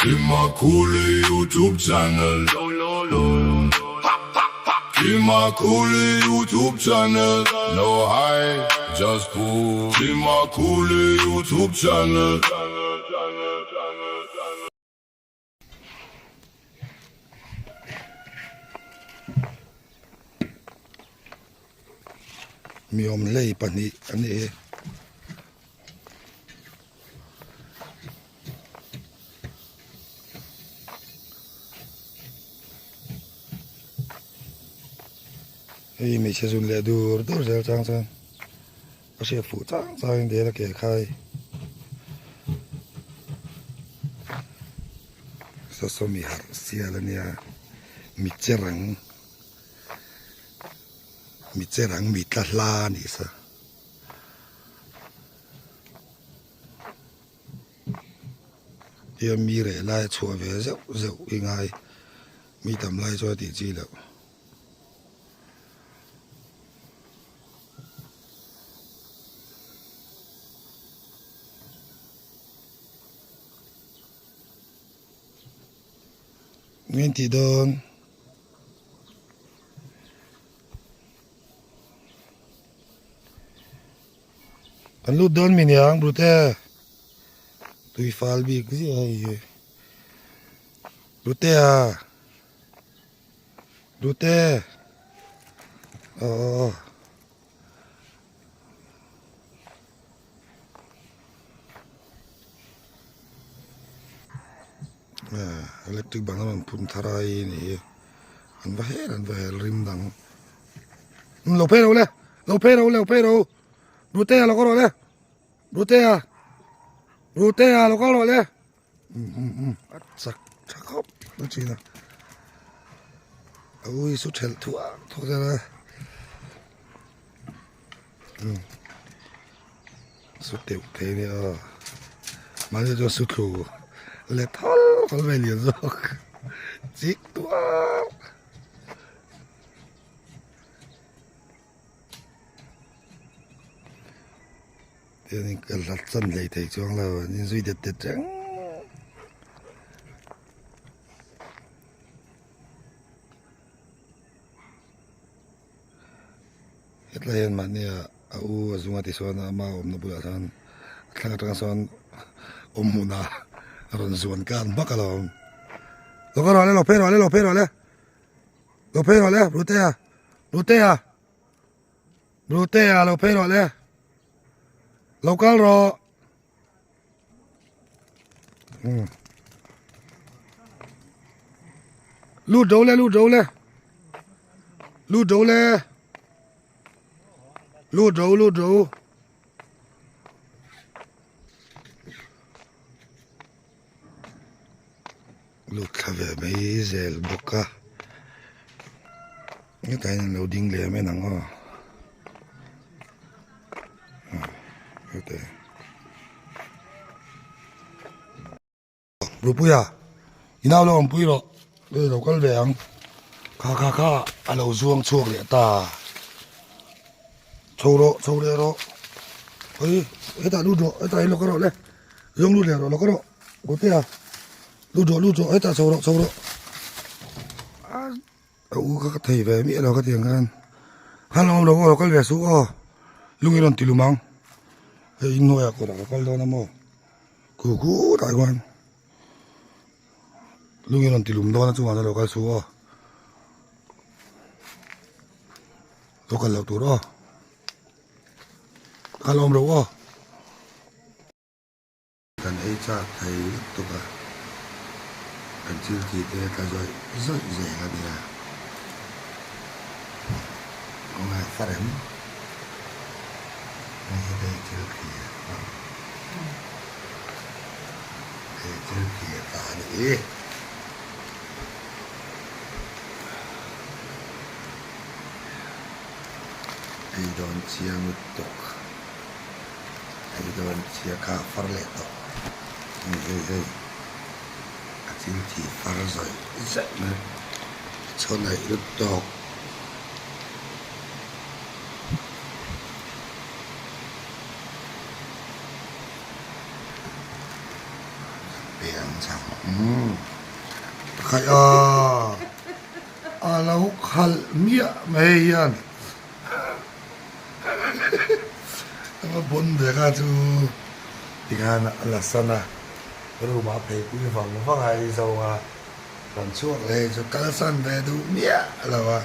Kimakuli YouTube channel Kimakuli YouTube channel No high, just cool Kimakuli YouTube channel. Mi awm hlei pahnih a ni hi. Hei hmeichhe zun leh dur dur zel chang chuan a hriat fuh chang chang in dela ke khai saw saw mi harh sial a nia mi che rang mi che rang mi tla hla a nih sa. Tia mi reh lai a chhuah ve zeuh zeuh i ngai mi tam lai chuan a tih chi loh. Min tih dawn. Kan lut dawn mi niang Brute tui fal bik ziah hei hi Brute a Brute aw electric bang a rawn phun thar a hei ni hi an va hel an va hel rim dang lo phei ro le lo phei ro lo phei ro Rutea lo kal rawh le Rutea Rutea lo kal rawh le a chak tha khawp a thin a a ui chu thelh thuah thuah zel a su teuh thei ania aw mahni chuan su thlu let thal thal mai lian zawk chik tuar. Tihianin ka hlat chan hlei thei chuang lo an inzui det det reng. Hetlai hian mahni a a u a zunga tichuan ama awmna bulah chuan a thlang atanga sawn awm hmun a rawn zuan kan hmak alawm. Lo kal rawh le lo phei rawh le lo phei rawh le. Lo phei rawh le Rutea Rutea Rutea lo phei rawh le lo kal rawh um lut ro le lut ro le lut ro le lut ro lut ro Lut thla ve mai zel bawk a hetah hian an lo ding leh em ang aw hete Rupuia i nau lo awmpui rawh hei lo kal ve ang kha kha kha a lo zuang chhuak leh ta chho rawh chho leh rawh hei hetah lut rawh hetah hi lo kal rawh le zawng lut leh rawh lo kal rawh. Gotea lut rawh lut rawh hetah chho rawh chho rawh a u kha ka thei ve miah lo ka ti ang khan khan lo awm lo aw kal ve suh aw lung i rawn ti lum ang hei in hnuaiah kawtah ka kal dawn a maw khu khutah chuan lung i rawn ti lum dawn a chungah chuan lo kal suh aw lo kal loh tur aw khan lo awm lo aw. Kan ei chak thei lutuk a, kan thil tih te tla zawih zawih zel a nia. Kawngah farem hei hi hei thil thlir a hei thil thlir ta a ni. Ei dawn chiang lutuk. Hei dawn chhia kha a far leh tawh hei hei hei a thil thi far zawih zawih mai a chhawn aih lut tawk. pe ang chang umm khaih a a lo khalh miah mai hian a va bawn ve kha chu tikhan a la san a room ah phei pui vang vang a ei zo a rawn chhuak leh chu kalsan ve duh miah lo a.